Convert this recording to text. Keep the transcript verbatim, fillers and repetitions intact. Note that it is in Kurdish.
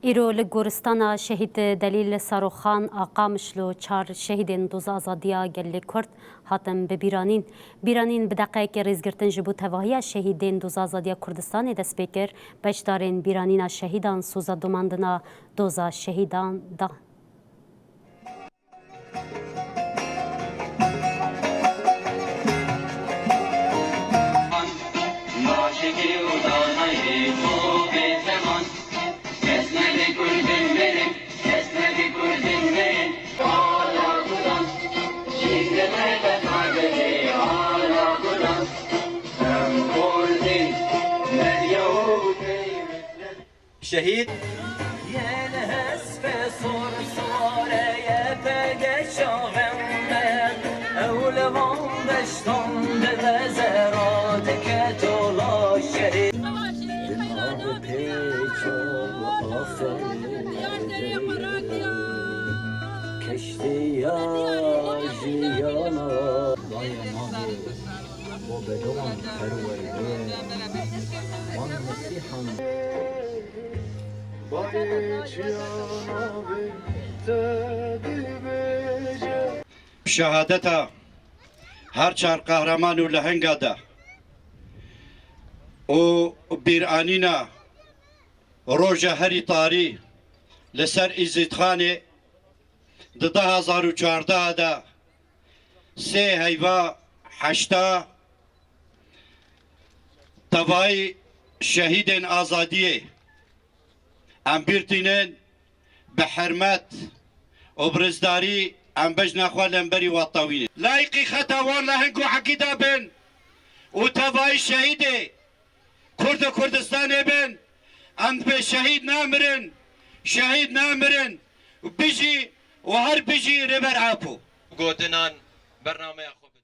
Îro li goristana Şehîd Delîl Saroxan a Qamişlo çar şehîdên doza azadiya gelê Kurd hatin bibîranîn. Bîranîn bi deqeyekê rêzgirtin ji bo tevahiya şehîdên doza azadiya Kurdistanê dest pê kir. Beşdarên bîranîna şehîdan soza domandina doza şehîdan dan. Şehîd. Yên hespê sor siwareye pege çavên me, ew li van deştan dibe zera dike tola şehîd. Diha bi pêça aferê keştiya jiyana. Dayê mavê bo bedewan perwerde, van mesîhan. Bi şehadeta her çar qehreman û lehenga de û bîranîna roja herî tarî li ser Îzîdxanê di du hezar û çardeh de sê heyva heşta tevayî şehîdên azadiyê em bîr tînin, bi hermet û bi rêzdarî em bejna xwe lemberî wan tewînin. Layîqî xeta wan leheng û hekî de bin û tevayî şehîdê Kurd û Kurdistanê bin, em dibê şehîd namirin, şehîd namirin, bijî û her bijî Rêber Apo. Gotinan bernameya xwe